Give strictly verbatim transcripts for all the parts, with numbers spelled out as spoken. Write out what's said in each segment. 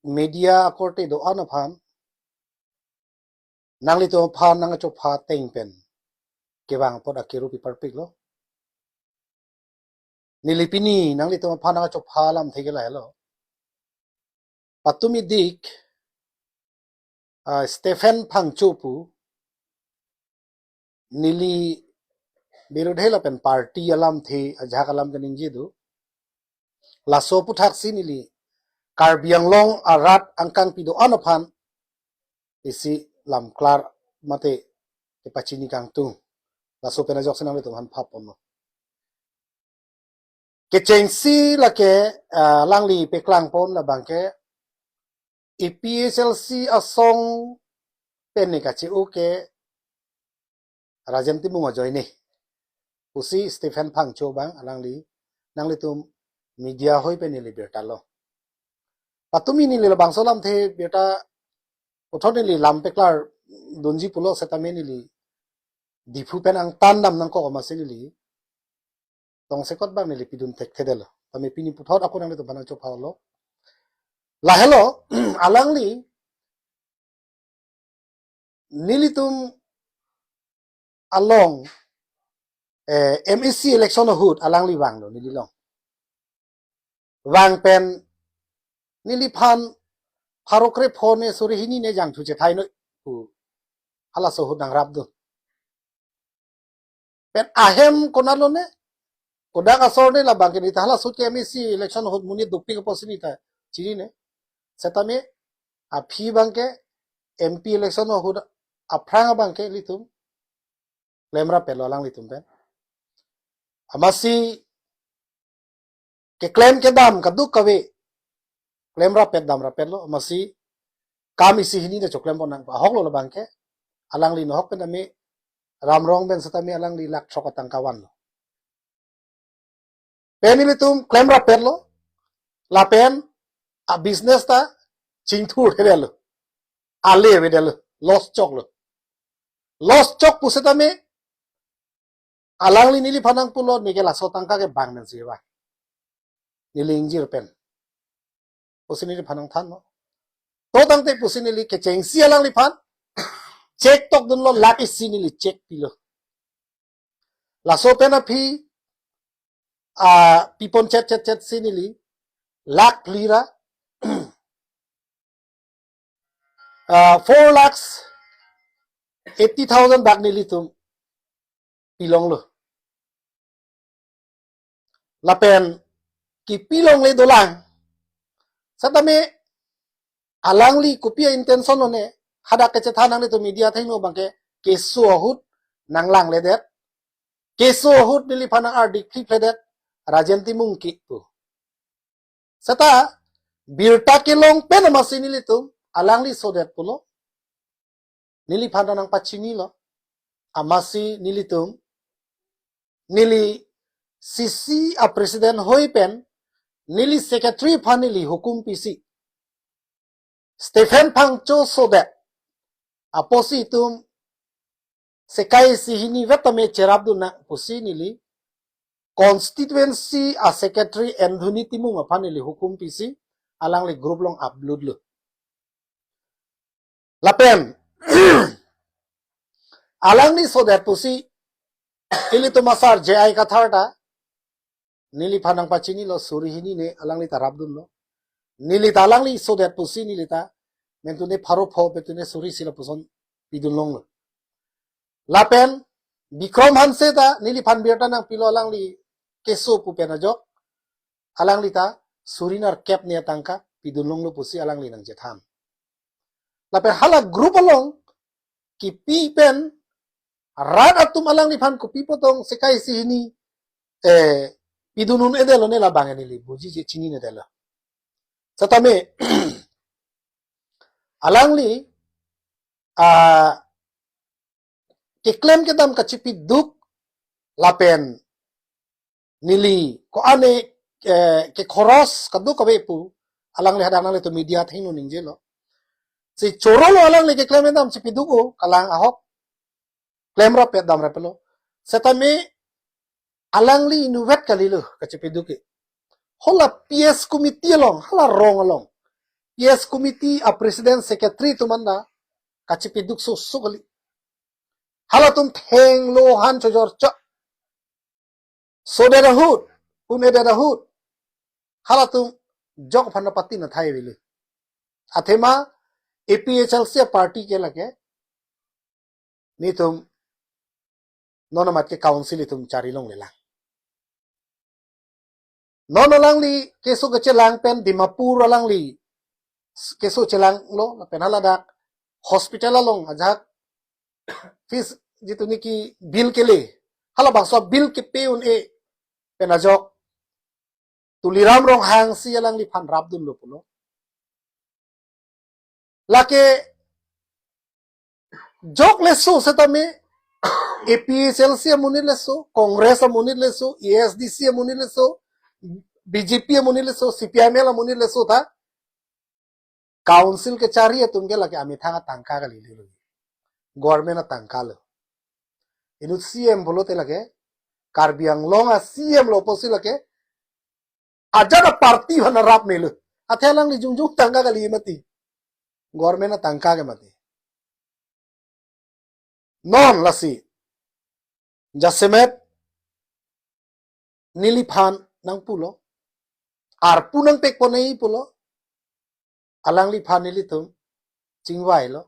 media akorte do-an aphan, nanglitum aphan nangchopha ateng pen kevang apot akiru pi parpiklo. Neli pini nanglitum aphan nangchopha alamthe ke lahelo. Patumi dik, ah, Stephen Phangcho pu, neli birodhi lapen party alamthe ajahak alam kaningje do. Laso aphuthaksi neli Karbi Anglong arat angkangpi do-an aphan isi lamklar mate kepachini kangtung. Laso pen ajoksi nanglitum aphan phaponlo. Kechengsi lake, ah, alangli peklangpon labangke A P H L C asong pen ne kache-o ke Rajen Timung ajoine pusi Stephen Phangcho abang alangli nanglitum media hoi pen neli birtalo. Patumi neli labangso alamthe birta puthot neli lam peklardunji pulo setame neli Diphu pen angtan dam nangkok amatsi neli tongsekot abang neli pidun thekthedetlo. Tame pini puthot ako nanglitum aphan nangchophalo. Lahelo, alangli nelitum along, eh, M A C election ahut alangli vanglo neli along. Vang pen neliphan pharo krepho ne suri hini ne jangthu chethai noi pu halaso ahut nangrapdun. Pen ahem konatlo ne, kodak asor ne labangke neta halaso ahut ke M A C election ahut monit dopik apotsi neta chinine. Setame aphi abangke M P election ahut aphrang abangke ilitum klemrap-etlo alanglitum pen. Amatsi keklem kedam kadokave klemrap-et damrap-etlo, amatsi kam isi hini ta choklempon nang ahoklo labangke, alangli nohok pen tame Ramrong pen setame alangli lakh throk atangka vanlo. Pen ilitum klemrap-etlo, lapen a business ta chingthurthedetlo, ale avedetlo, loss choklo. Loss chok pu setame alangli neliphan nangpulo, neke laso atangka ke bang nansi ba, neli ingjir pen pusi neliphan nangthanlo. To tangte pusi neli kechengsi alangliphan cheque tokdunlo, lakh isi neli cheque pilo. Laso pen aphi, ah, pipon chet chet chetsi neli lakh phli ra, ah, four lakhs eighty thousand bak nelitum pilonglo. Lapen kipilongle dolang. Setame alangli kopi a-intention lo ne, hadak kechethan nanglitum media athengno abangke keso ahut nanglangledet, keso ahut neliphan nang-ardik phipledet, Rajen Timung ke pu. Seta birta kelong pen amatsi nelitum alangli sodet pulo, neliphan ta nangpachinilo, amatsi nelitum, neli C C a president hoi pen neli secretary aphan neli hukum pisi Stephen Phangcho sodet apotsi itum sekai isi hini vet tame cherapdun nang pusi neli constituency a secretary Anthony Timung aphan neli hukum pisi alangli group along upload lo. Lapen alangli sodet pusi ilitum asar J I Kathar ta neliphan nangpachinilo, suri hini ne alangli ta rapdunlo. Neli ta alangli sodet pusi neli ta mentune pharo pho, mentune suri isi lapuson pidunlonglo. Lapen Bikram Hanse ta neliphan birta nangpilo, alangli keso pu pen ajok alangli ta suri nerkep ne atangka pidunlonglo pusi alangli nangchethan. Lapen hala group along kipi pen rat atum alangliphan kopi potong sekai isi hini, eh, pidun un-edetlo ne labang neli bujije, chininedetlo. Setame alangli, ah, keklem kedam kachipiduk lapen neli ko-an, eh, kekhoros kadokave pu alangli hadak nanglitum media athengno ningjelo. Si chorolo alangli keklem kedam chipiduk o, kalang ahok klemrap-et damrap-etlo. Setame alangli inutvet kalilo kachipiduk ke. Hala P S committee along, hala rong along P S committee a president secretary atum anta kachepeduk soso kali. Halatum thenglo han chojor chok. Sodet ahut, un-edet ahut, halatum jok aphan pati na thai avelo. Athema A P H L C party ke lake netum non amat ke council itum chari longlelang. Non alangli keso kechelang pen Dimapur alangli keso chelanglo, lapen haladak hospital along ajahak fees jitu niki bill kele, halabangso bill kepe un-e pen ajok Tuliram Ronghang si alangliphan rapdunlo pulo. Lake jok leso setame A P H L C amonit leso, Congress amonit leso, A S D C amonit leso, B J P amonit leso, C P I M L amonit leso ta council kechari atum ke lake amethang atangka kali lilo. Government atangka lo. Inut C M pulote lake Karbi Anglong a C M lo pusi lake ajat a party aphan rap melo. Athe alangli jongjong tangka kali mati. Government atangka ke mati. Non lasi jasemet neliphan nangpulo, arpu nangpekpon nangji pulo, alangliphan nelitum chingvailo.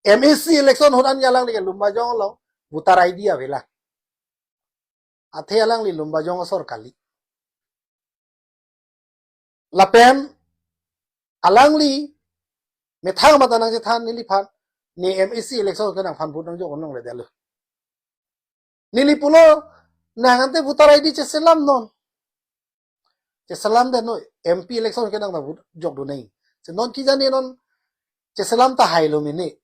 M A C election ahut an alangli ke Lumbajong along voter I D avelang. Athe alangli Lumbajong asor kali. Lapen alangli methang mata nangchethan neliphan, ne M A C election ke nangphan vote nangjok longledetlo. Neli pulo, nang ante voter I D cheselam non. Cheselamdet noi, M P election ke nang ta vote jokdun nangji. Se non kejani non cheselam tahai lo mene.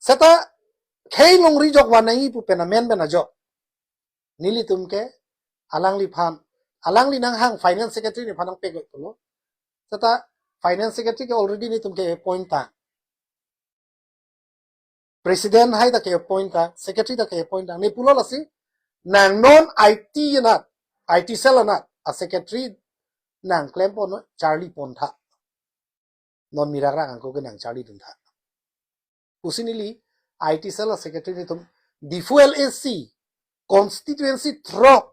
Seta khei longri jok van nangji pu pen amen pen ajok nelitum ke alangliphan, alangli nanghang finance secretary neliphan nangpek pulo. Seta finance secretary ke already netum ke appoint tang. President hai ta ke appoint tang, secretary ta ke appoint tang. Ne pulo lasi, nang non I T anat, I T cell anat a secretary nang klempon, charlipon tha. Non mirak rak angko ke nang charlidun tha pusi neli I T cell a secretary netum Diphu L A C constituency throk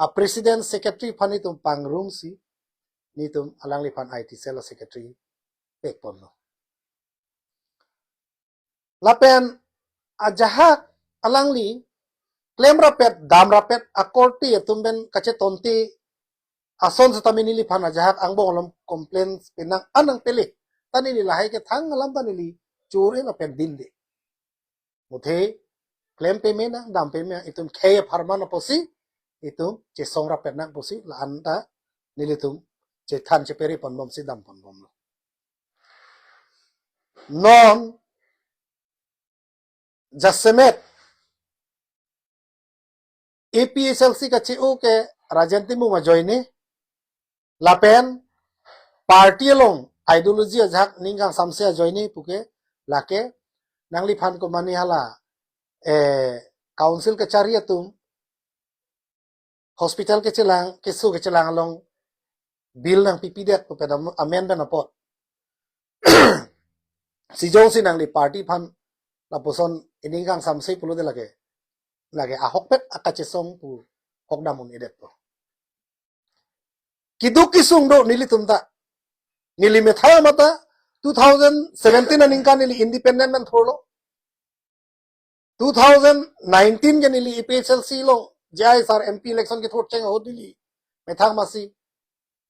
a president secretary aphan netum pangrumsi netum alangliphan I T cell a secretary pekponlo. Lapen ajahak alangli klemrapet, damrapet akorte atum pen kachetonte ason setame neliphan ajahak angbong along complaints penang anang pele. Ta neli lahai kethang alam ta neli chur-e lapen dinde. Muthe klem peme nang, dam peme nang, itum khei apharman apotsi itum chesongrapet nang pusi la-an ta nelitum chethan chepere ponbomsi damponbomlo. Non jasemet A P H L C kache-o ke Rajen Timung ajoine, lapen party along ideology ajahak ning kangsamse ajoine puke lake nangliphan komane hala, eh, council kachari atum hospital kechelang, keso kechelang along bill nangpipedet pu pen am-, amen pen apot. Si jongsi nangli party aphan lapuson ining kangsamse pulote lake, lake ahokpet akachesong pu hokdam un-edetpo. Keduk kesung do nelitum ta. Neli methang mata two thousand seventeen aningkan neli independent pen thurlo. Two thousand nineteen ke neli A P H L C along J I sir M P election kethur cheng ahut neli methang masi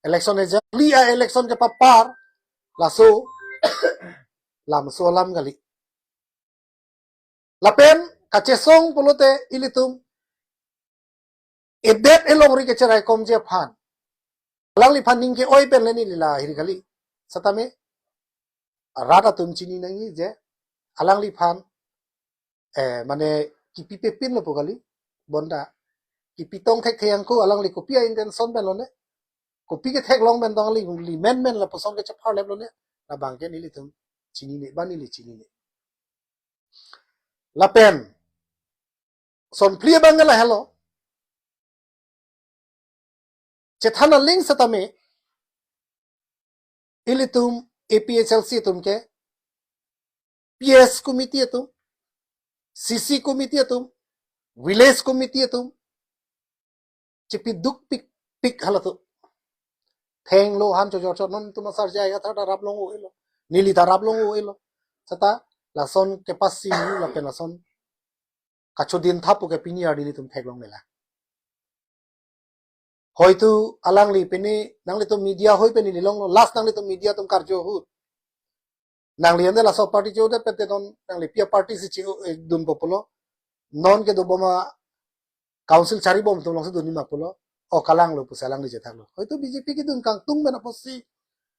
election eja li a election kepapar laso lamso alam kali. Lapen kachesong pulote ilitum edet elongri kecheraikomji aphan alangliphan ning ke-oi pen le neli lahiri kali. Setame rat atum chini nangji je alangliphan, eh, mane kipipepinlo pu kali, bonta kipitong thekthe angko alangli kopi a-intention pen lone, kopi ketheklong pen tong alangli menmen lapuson kechepharlep lone, labang ke nelitum chinine, ba neli chinine. Lapen sonphli abang ke lahelo. Chethan aling setame ilitum A P H L C atum ke, P S committee atum, C C committee atum, village committee atum, chepiduk pikpik halatum. Thenglo han chojor chot non tum asar jai athar ta rap long-o-elo. Neli ta rap long-o-elo. Seta lason kepasi lapen lason kachodin thapu ke pini arni nelitum theklongle lang. Hoitu alangli pini nanglitum media hoi pen neli longlo, last nanglitum media atum karju ahut. Nangli ante laso party che-odet pen te non nangli pi aparty si che-o, eh, dunpo pulo. Non kedobom a-council charibom atum alongsi dunji ma pulo. O kalanglo pusi alangli chethaklo. Hoitu B J P kedun kangtung pen apotsi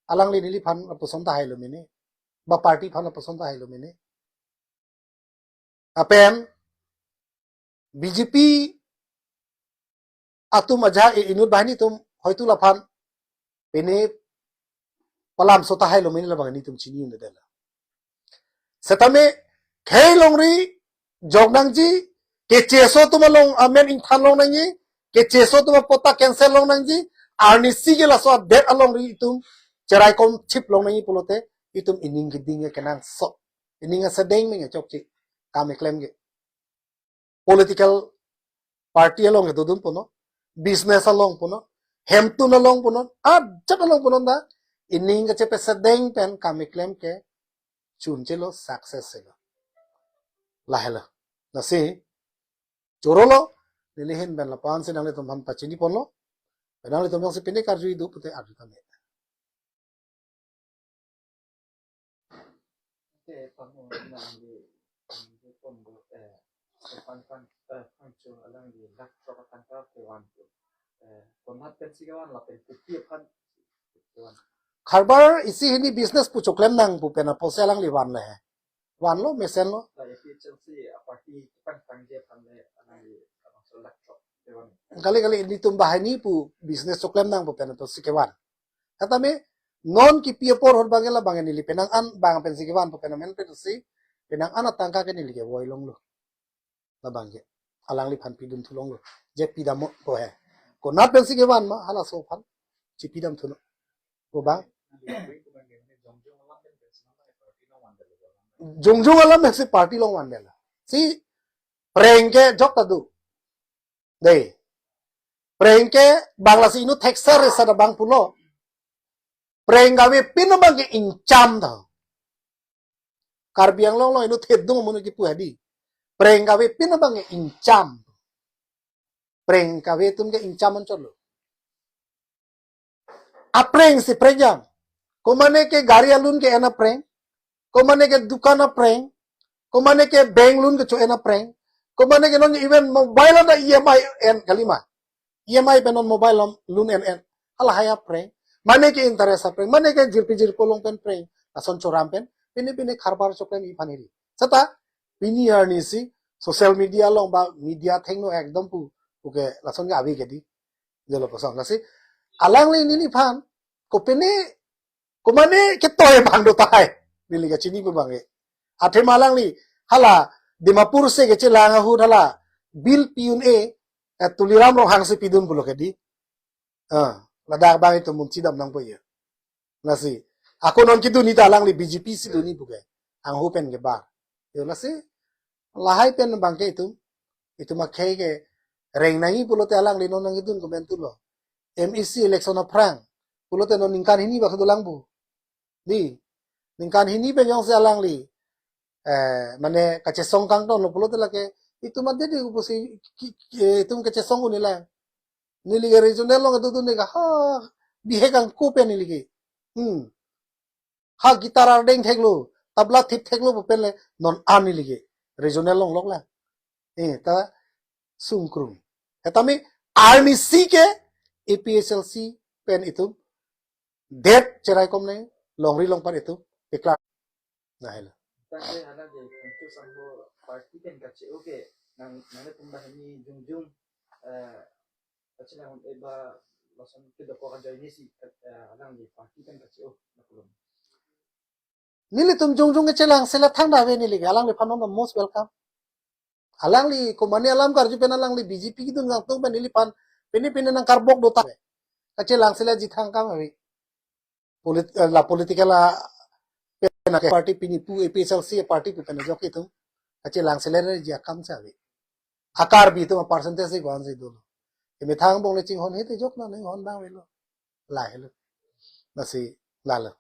alangli neliphan lapuson tahai lo mene. Ba party aphan lapuson tahai lo mene. Lapen B J P atum ajahak e-inut banghini atum hoitu laphan pini palamso tahai lo mene labang nelitum chini un-edetlo. Setame khei longri jok nangji, kecheso atum along amen ingthan long nangji, kecheso atum apatta cancel long nangji, arnisi ke laso adet alongri itum cheraikom chip long nangji pulote itum ining keding ke kenangsot. Ining asedeng meng chokche kam keklem ke. Political party along ke dodun punon, business along punon, hemtun along punon, ajat along punon ta ining kachepesedeng pen kam keklem ke chunchelo, success chelo. Lahelo. Lasi chorolo, neli ahin pen lapu-an si nanglitum aphan pachini ponlo. Pen nanglitum jongsi pini karju idu pute arju tame. Oke, pamo nangli, nangli pon do, eh, pan pan, eh, pangchun alangli lakh throk atangka kevan tu. Eh, konat pensi kevan lapen kopi aphan kevan. Karbar isi hini business pu choklem nang pu pen apotsi alangli vanle he. Vanlo, mesenlo. La A P H L C aparty pangtangji aphan le alangli abangso lakh throk kevan. Kali kali nelitum banghini pu business choklem nang pu pen apotsi kevan. Setame non kipi apor ahut abang ke labang ke neli penang an abang pensi kevan pu pen amen pensi penang an atangka ke neli kevoi longlo. Labang ke alangliphan pidun thu longlo. Je pidampo he. Konat pensi kevan ma halaso aphan chipidam thunon. Ko bang. Jongjong alam pensi party long vanlo. Si preng ke jok ta do. Dei. Preng ke bang lasi inut thekser resa ta bang pulo. Preng kavepin abang ke ingcham ta. Karbi Anglong along inut thedung amonit kipu hadi. Preng kavepin abang ke ingcham. Preng kave atum ke ingcham anchot lo. Apreng si prengjang. Komane ke gari alun ke-en apreng. Komane ke dukan apreng. Komane ke bank loan kecho-en apreng. Komane ke non even mobile anta E M I en kalima. E M I pen non mobile loan en en. Halahai apreng. Mane ke interest apreng. Mane ke jirpi jirpo along pen preng. Lason choram pen. Pini pini karbar choklem iphan iri. Seta pini arnisi social media along ba media thengno ekdom pu. Puke lason ke ave ke dei. Jolo kosong. Lasi alangli neliphan kopine komane ketoi abang do tahai. Neli kachini pu abang ke. Athema alangli hala Dimapur si kechelang ahut hala bill pi un-e, eh, Tuliram Ronghang si pidun pulo ke dei. Ah, ladak abang itum mun chidam nangpo ye. Lasi ako non kedunji ta alangli B J P si dunji puke. Anghu pen kebar. Yo lasi lahai pen abang ke itum, itum akhei ke reng nangji pulote alangli non nangkedun komentu lo. M A C election aphrang pulote non ningkan hini bak dolang pu. Dei, ningkan hini pen jongsi alangli, eh, mane kachesong kangton lo pulote lake itum ante dei pusi ki, ki, eh, itum kachesong un-e lang. Neli ke regional along kedodun ne ke ha bihek angko pen neli ke. Hmm. Ha guitar ardeng theklo, tabla thip theklo pu pen le non an neli ke. Regional along lok lang. Eh, ta sungkrung. Setame arnisi ke A P H L C pen itum det cheraikom nang longri longpat itum declare. Lahelo. Tangte hala je kuntu sangho party pen kache-o ke nang nang tum banghini jongjong, eh, kachelang un-e ba lason kedokok ajoine si, eh, alangli party pen kache-o na pulo. Nelitum jongjong kechelang sela thangta ave neli ke alangliphan non most welcome. Alangli komane alam karju pen alangli B J P kedun kangtung pen neliphan pini pini nangkarbok do ta. Kachelang sela ji thangkam ave. Polit, eh, la political a pen a party pini pu A P H L C party pu pen ajok itum kachelang seler ji akam si ave. A Karbi atum a percentage si ko-an si dolo. Emethang angbong le chinghon he te jok na, chinghon dam avelo. Lahelo. Lasi lalo.